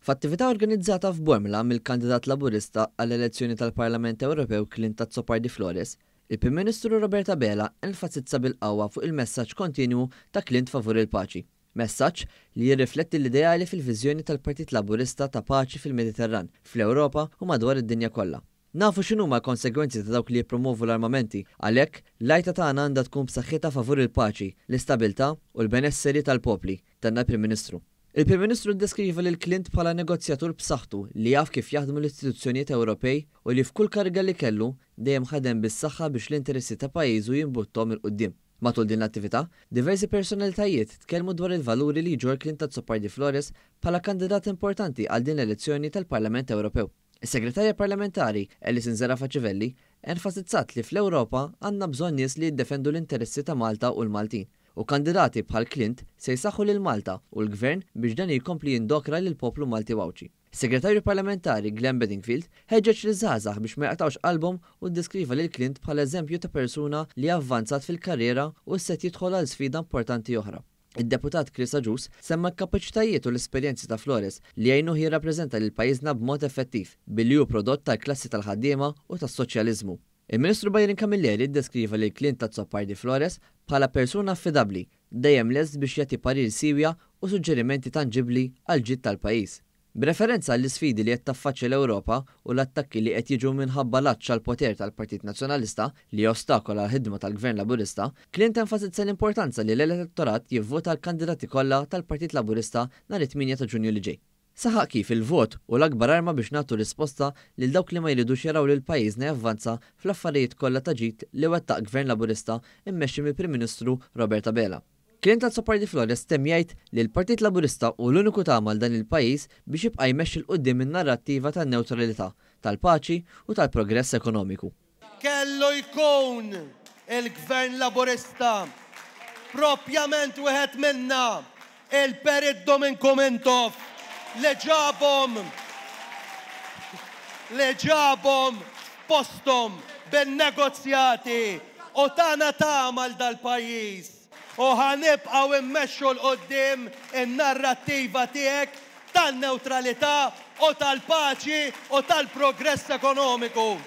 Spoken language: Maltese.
F'attività organizzata f'Bormla mill-kandidat Laburista għall-elezzjoni tal-Parlament Ewropew Clint Azzopardi Flores, il-Prim Ministru Robert Abela enfasizza bil-qawwa fuq il-messaġġ kontinwu ta' Clint favur il-paċi. Messaġġ li jirrifletti l-ideali fil-viżjoni tal-Partit Laburista ta' paċi fil-Mediterran, fl-Ewropa u madwar id-dinja kollha. Nafu x'inhuma l-konsegwenzi ta' dawk li jippromovu l-armamenti, għalhekk, l-għajta tagħna għandha tkun b'saħħitha favur il-paċi, l-istabilità u l-benesseri tal-popli, tenna l-Prim Ministru. Il-Prim Ministru ddeskriva lil Clint bħala negozjatur b'saħħtu li jaf kif jaħdmu l-istituzzjonijiet Ewropej u li f'kull kariga li kellu, dejjem ħadem bis-saħħa biex l-interessi ta' pajjiżu jimbutthom 'il quddiem. Matul din l-attività, diversi personalitajiet tkellmu dwar il-valuri li jġorr Clint Azzopardi Flores bħala kandidat importanti għal din l-elezzjoni tal-Parlament Ewropew. Is-Segretarja Parlamentari, Alison Zerafa Civelli, enfasizzat li fl-Ewropa għandna bżonn nies li jiddefendu l-interessi ta' Malta u l-Maltin, u kandidati bħal Clint se jsaħħu lil Malta u l-Gvern biex dan jkompli jindokra lill-poplu Malti u Għawdxi. Is-Segretarju Parlamentari Glenn Bedingfield ħeġġeġ liż-żgħażagħ biex ma jaqtgħux qalbhom u ddeskriva lil Clint bħala eżempju ta' persuna li avvanzat fil-karriera u issa qed jidħol għal sfida importanti oħra. Id-Deputat Chris Agius semma l-kapaċitajiet u l-esperjenzi ta' Flores li jgħinuh jirrappreżenta lil pajjiżna b'mod effettiv, billi hu prodott tal-klassi tal-ħaddiema u tas-soċjaliżmu. Il-Ministru Byron Camilleri ddeskriva lil Clint Azzopardi Flores bħala persuna affidabbli, dejjem lest biex jagħti parir siewja u suġġerimenti tanġibbli għall-ġid tal-pajjiż. B'referenza għall-isfidi li qed taffaċċja l-Ewropa u l-attakki li qed jiġu minħabba l-għatx għall-poter tal-Partit Nazzjonalista li jostakola l-ħidma tal-Gvern Laburista, Clint enfasizza l-importanza li l-elettorat jivvota għall-kandidati kollha tal-Partit Laburista nhar it-tmienja ta' Ġunju li ġej. Saħaq kif il-vot hu l-akbar arma biex nagħtu risposta lil dawk li ma jridux jaraw lil pajjiżna javvanza fl-affarijiet kollha ta' ġid li wettaq Gvern Laburista mmexxi mill-Prim Ministru Robert Abela. Clint Azzopardi Flores temm jgħid li l-Partit Laburista hu l-uniku tama għal dan il-pajjiż biex jibqa' jmexxi 'l quddiem in-narrattiva tan-newtralità, tal-paċi u tal-progress ekonomiku. Kellu jkun il-Gvern Laburista, propjament wieħed minna, il-Perit Dominku Mintoff, li ġabhom li ġabhom f'posthom bin-negozjati u tana tama għal dal-pajjiż. U ħa nibqgħu mmexxu 'l quddiem in-narrattiva tiegħek tan-newtralità u tal-paċi u tal-progress ekonomiku.